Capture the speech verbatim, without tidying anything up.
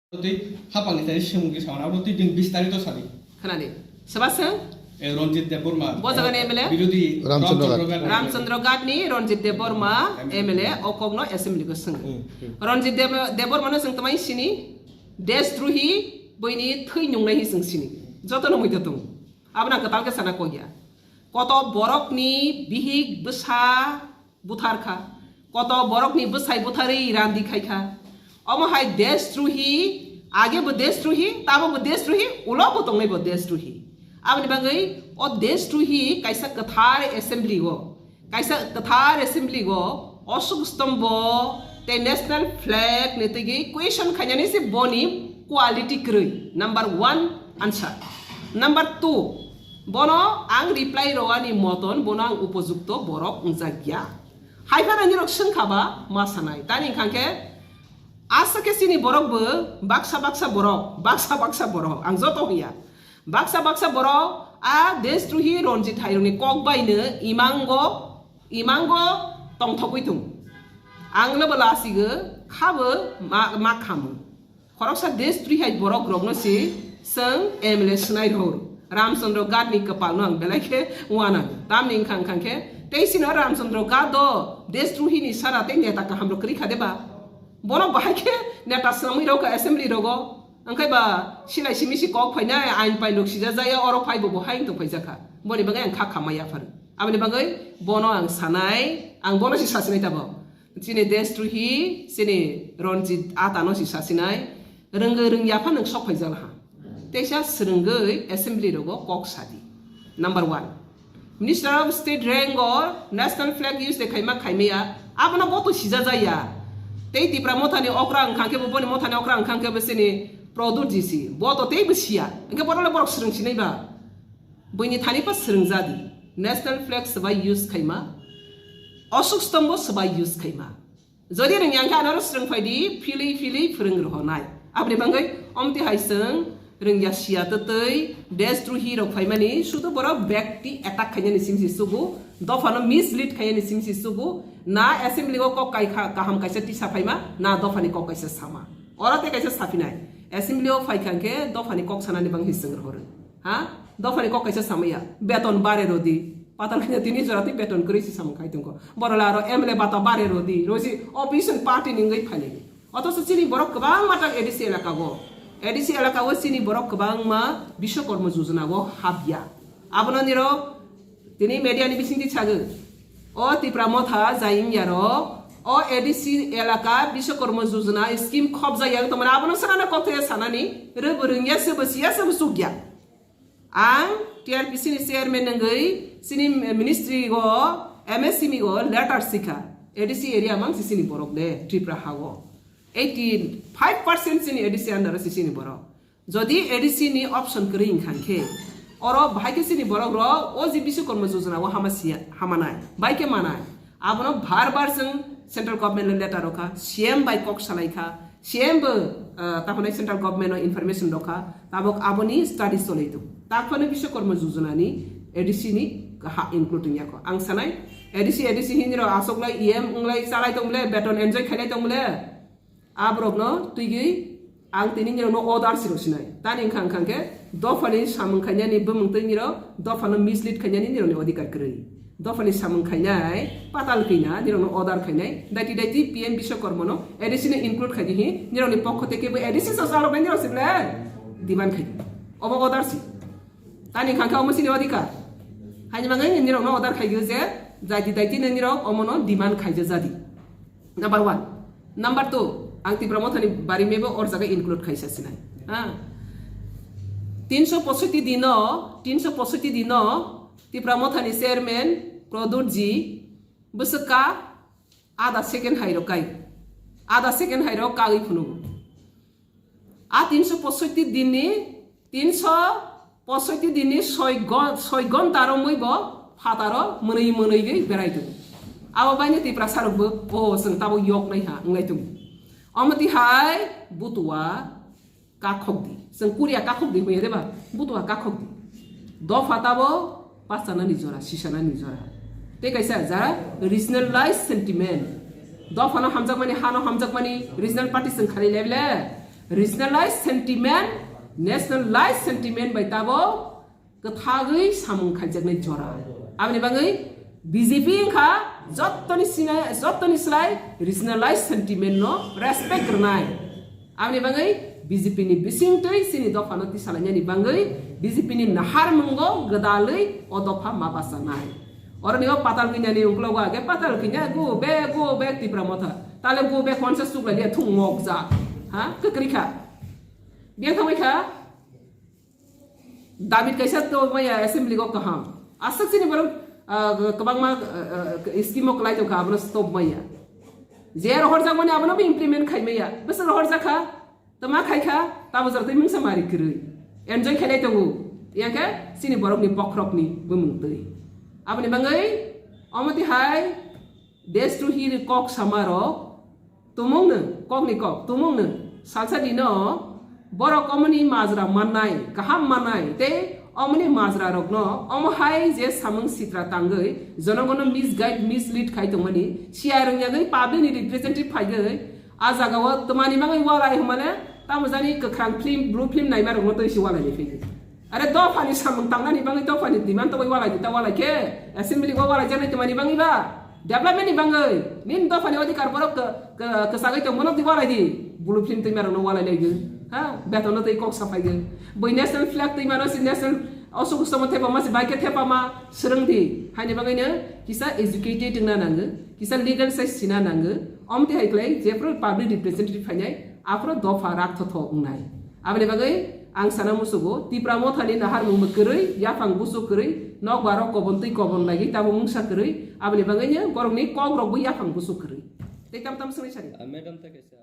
Tei hapang ni tani semung khe sawana abo tei ding bistarito sadi. Khwnadi. Soba swng? Eh, Ranjit Debbarma. Bo jaga ni M L A? Birodhi Ramchandra Ghat. Ramchandra Ghat. Ramchandra Ghat ni Ranjit Debbarma M L A o kok no assembly ko swng. Hmm, hmm. Ranjit Deb-, Debbarma no swng twmai sini, deshdrohi, boini thwi nungnai hi swng sini. Joto no muido tong. Abo na kwtal khe sana kok ya. Koto borok ni bihik bwsa buthar kha. Koto borok ni bwsai butharwi randi khai kha. Omo hai deshdrohi, age bo deshdrohi, tabo bo deshdrohi, ulo bo tongnai bo deshdrohi. Aboni bagwi o deshdrohi kaisa kwthar assembly o, kaisa kwthar assembly o Ashok Stombo tei national flag ni twigwi question khainani se boni quality kwrwi. Number one answer. Number two, bono ang reply rwani moton bono ang upojukto borok wngjak ya. Hai phano nirok swngkha ba ma sanai. Tani wngkha khe aswk khe chini borok bo baksa baksa borok, baksa baksa borok. Ang joto hwnya. Baksa baksa borok a deshdrohi Ranjit Hairokni kok baino imango, imango tongthogwi tongo. Ang no bo lasigo, khabo ma, ma khamu. Khoroksa deshdrohi hai borok rokno se chwng M L A swnai rw. Ramchandra Ghat ni kwpal no ang belai khe uanang. Tamni wngkha wngkha khe tei sino Ramchandra Ghat do deshdrohi ni sara tei neta kaham rok kwrwi kha de ba? Bono bahai khe neta swnamwi rw kha assembly rogo. Wngkhe ba silai simi si kok phainai ain pain rok sija jaya oro phai bo bo hai wng tong phaijak kha. Boni bagwi ang kha khamma yaphar. Aboni bagwi bono ang sanai, ang bono si sasinai tabok. Chini deshdrohi, chini Ranjit Ata no si sasinai, rwngwi rwngya phano sok phaijak ha. Teisa swrwngwi assembly rogo kok sadi. Number one. Minister of State rank o national flag use de khaima khaimaya, abono bo to sija jaya. Tei Tipra Motha ni okra wngkha khe bo, boni Motha ni okra wngkha khe bo chini Pradyut ji si. Bo to tei bo siya. Hwnkhe bono le borok swrwng sinai ba. Buini thani pa swrwng jadi. National flag swbai use khaima. Ashok Stombo swbai use khaima. Jodi rwngya khe anoro swrwng phai di, philwi philwi phwrwng rohonai. Aboni bagwi omti hai chwng rwngya siya twtwi deshdrohi rok phaimani sudu borok bekti attack khainani simi si sugu, dophano mislead khainani simi si sugu, na assembly o kok kai kha, kaham kaisa tisa phaima, na dophani kok kaisa sama. Oro tei kaisa saphinai. Assembly o phai kha khe dophani kok sanani bangwi chwng rohorwi. Ha? Dophani kok kaisa samaya. Beton bare rodi. Patal kanya tini jora tei beton kwrwi si samung khai tongkho. Borok le aro M L A bata bare rodi. Rosi opposition party ni wngwi phainai. Othocho chini borok kwbangma tak A D C elaka o. A D C elaka o chini borok kwbangma Bishwakarma Yojana o habya. Abono nirok tini media ni bisingtwi sagwi. O Tipra Motha jai wngya rok. O A D C elaka Bishwakarma Yojana scheme khopjak ya wng tongmani abono sanani kok thaya sanani. Rwbo rwngya sebo siya sebo chukya. Ang T R P C ni chairman nangwi chini ministry o M S M E o letter sikha. A D C area mang si chini borok de Tripura ha o. Eighty five percent chini A D C under o si chini borok. Jodi A D C ni option kwrwi wngkha khe oro bahai khe chini borok rok o je Bishwakarma Yojana o hama siya, hama nai, bai khe manai. Abono bar bar chwng central government no letter rokha, C M bai kok salai kha, C M bo, ah, tamo nai central government no information rokha, tabok aboni study cholai tongo. Takhwno Bishwakarma Yojana ni A D C ni ha include wngya kho. Ang sanai A D C, A D C hinwi rok aswk lai E M wng lai chalai tong bole, beton enjoy khailai tong bole. Aborokno twigwi ang tini nirokno order si rw sinai. Tani wngkha wngkha khe dophani samung khainani bumung twi nirok dophano mislead khainani nirokni odhikar kwrwi. Dophani samung khainai patal kwina nirokno order khainai. Daiti daiti P M Bishwakarmano A D C no include khaidi hi nirokni pokho tei kebo A D C so chaloknai nirok se belai demand khaidi. Obo order si. Tani wngkha khe omo chini odhikar. Haini bagwi nirokno order khaigwi je daiti daiti no nirok omono demand khaija jadi. Number one. Number two, ang Tipra Mothani bari mebo or jaga include khaisa sinai. Ha? Tinso posoiti dino, tinso posoiti dino Tipra Mothani chairman Pradyut ji bwswk ka ada second hai rok kai. Ada second hai rok kagwi phunuk. A tinso posoiti dinni, tinso posoiti dinni soi go-, soi gonta romwi bo phataro mwnwi mwnwi gwi berai tongo. Abo baino Tiprasa rokbo, "O, chwng tabo yok nai ha," wnglai tongo. Omo twi hai butua kakhok di. Chwng Korea kakhok di hwnwi reba, butua kakhok di. Dopha tabo pachanani jora, sisanani jora. Tei kaisa jara regionalized sentiment. Dophano hamjakmani, hano hamjakmani regional party chwng khalai lai le. Regionalized sentiment, nationalized sentiment bai tabo kwthagwi samung khaijaknai jora. Aboni bagwi B J P wngkha jottoni sina-, jottoni slai regionalized sentiment no respect rwnai. Aboni bagwi B J P ni bisingtwi chini dophano tisalainani bagwi B J P ni nahar mungo gwdalwi o dopha ma bachanai. Oroni o patal kwinyani uklogo age patal kwinya go back, go back Tipra Motha. Tale go back konsa suklai liya thung ngok ja. Ha? Kwkrwi kha. Biyang thangwi kha. David kaisa to maya assembly go kaham. Aswk chini borok, ah, kwbangma, ah, ah, scheme o kwlai tongkha, abono stop maya. Je rohorjak mani abono bo implement khai maya. Bwswk rohorjak kha, tama khai kha, tamo jora twi mungsa mari kwrwi. Enjoy khailai tongo. Yang khe chini borokni bokhorokni bumung twi. Aboni bagwi omo twi hai Desh Drohi kok sama rok tumung nwng, kok ni kok, tumung nwng, salsa dino, borok omoni majra mannai, kaham mannai, tei omoni majra rokno, omo hai je samung sitra tangwi, jonogono misguide, mislead khai tongmani, siya rwngyagwi public ni representative phaigwi, a jaga o twmani bagwi walai hwnmale, tamo jani kwkhrang film, blue film naima rokno twi si walai ni phigwi. Are dophani samung tangnani bagwi dophani demand tongwi walai di, ta walai khe assembly go walai jaknai twmani bagwi ba development ni bagwi nini dophani odhikar borok k-, k-, kwchagwi tong bono di walai di. Blue film twima rokno walai lai di. Ha, beton no tei kok saphai di. Boi national flag twima no si national osuk somo thepa ma si bai khe thepa ma swrwng di. Haini bagwi no kisa educated wngna nango, kisa legal size sina nango. Omte hai klai jephru public representative phainai aphro dopha rak thotho wngnai. Aboni bagwi ang sana musugo, Tipra Mothani naharmung kwrwi, yaphang busu kwrwi, nokbarok kobon twi kobon lagwi tamo mungsa kwrwi, aboni bagwino borokni kokrokbo yaphang busu kwrwi. Tei tam tam swngwi sadi. Ah, madam, ta kaisa